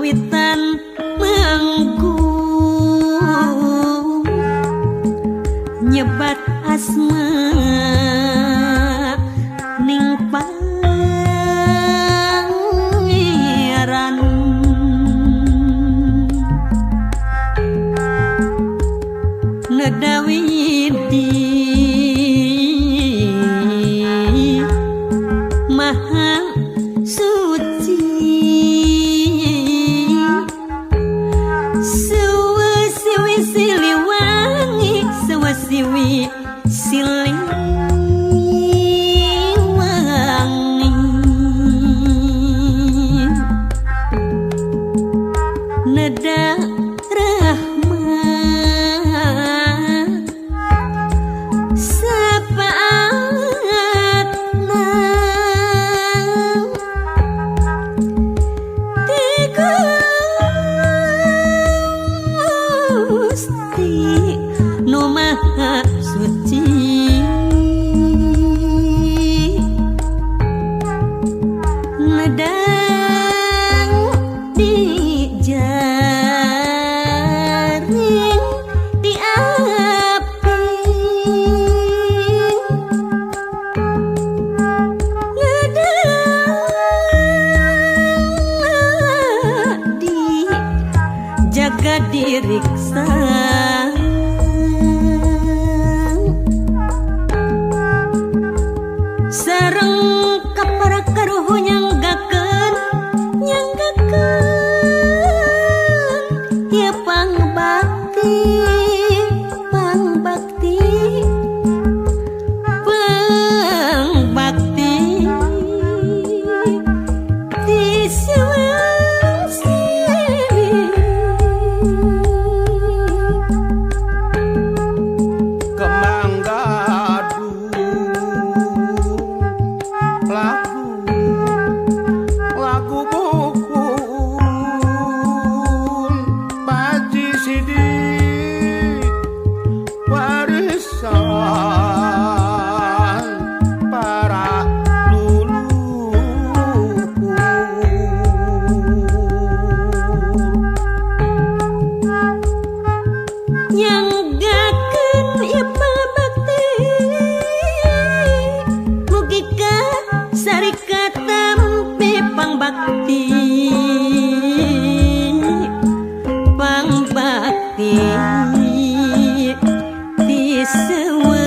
Ngawitan manggung nyebat asma ning pangeran nedawi di maha suci suwesiwi siliwangi suwesiwi siliwangi neda rahmat sapaatna ti Gusti nu Maha Suci nedang di jaring di api nedang di jaga diriksa sareng kapara karuhu nyanggakeun nyanggakeun ieu pangbakti pangbakti pangbakti ti siwi. Kembang gadung lagu lagu bukun Paci Sidik warisan para leluhur nyanggakeun ieu pabakti mugi ka sarika tampi pangbakti pangbakti ti siwi.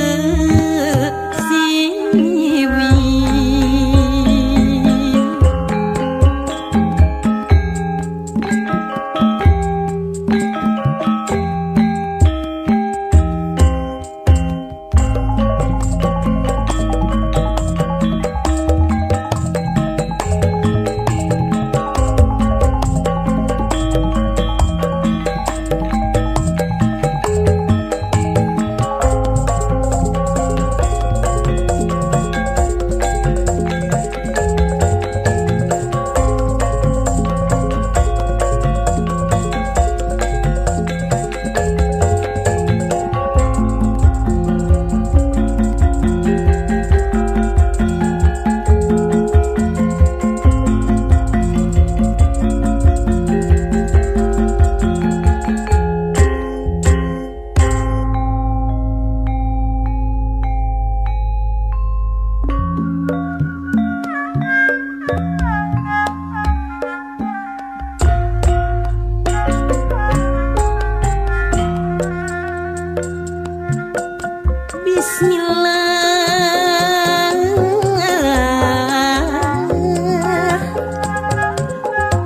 Bismillah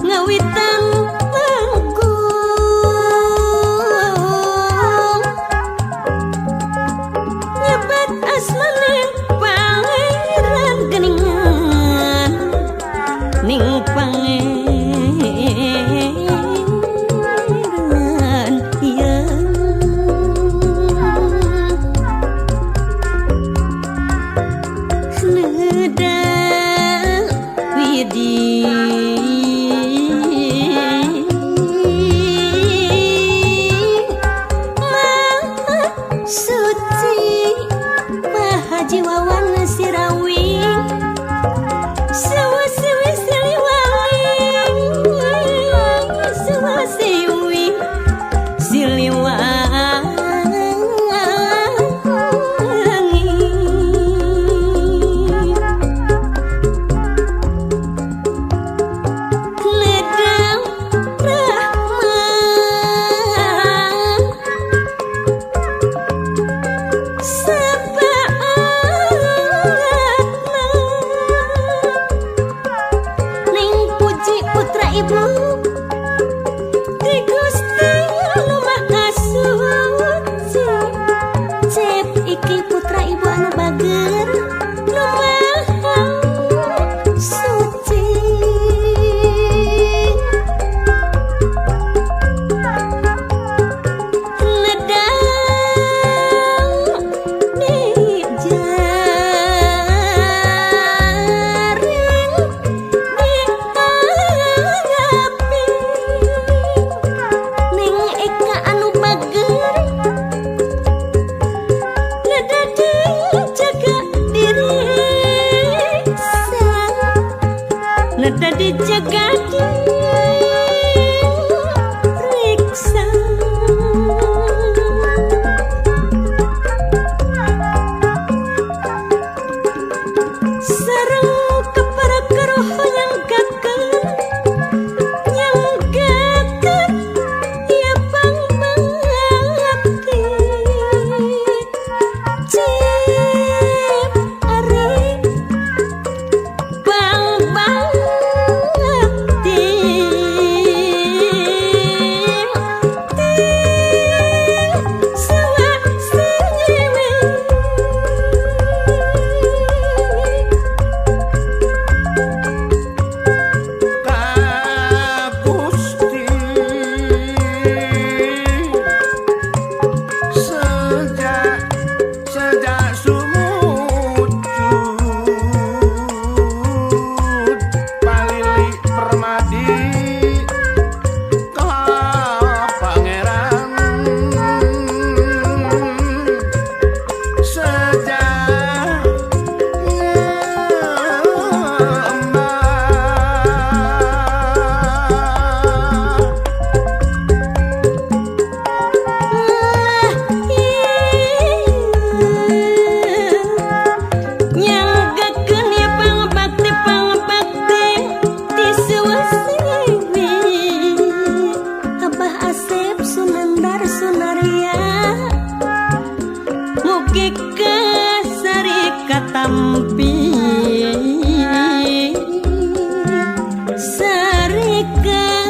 ngawitan manggung nyebat asmane pangeran geningan ning pangeran ieu neda widi Maha Suci Maha Jiwawan Sirawi Sewa sewi siliwangi. ibu di Gusti anu Maha Suci. Cep iki putra ibu anu bager nu maha suci. Nedang di jaring dianggapi ning eka anu bager neda dijaga diriksa, neda dijaga diriksa. Sareng kepara keroh yang gagal, yang gagal ya pang mengabdi. Cip ari pang bakti. Sawa senyewe. Ka Gusti sejak sejak sumujud palili permadi ka pangeran sejak ngembang. Nyanggakeun ye pangbakti pangbakti ti suwasiwi. Abah Asep Sunandar Sunarya mugi kasari katampi sari katampi.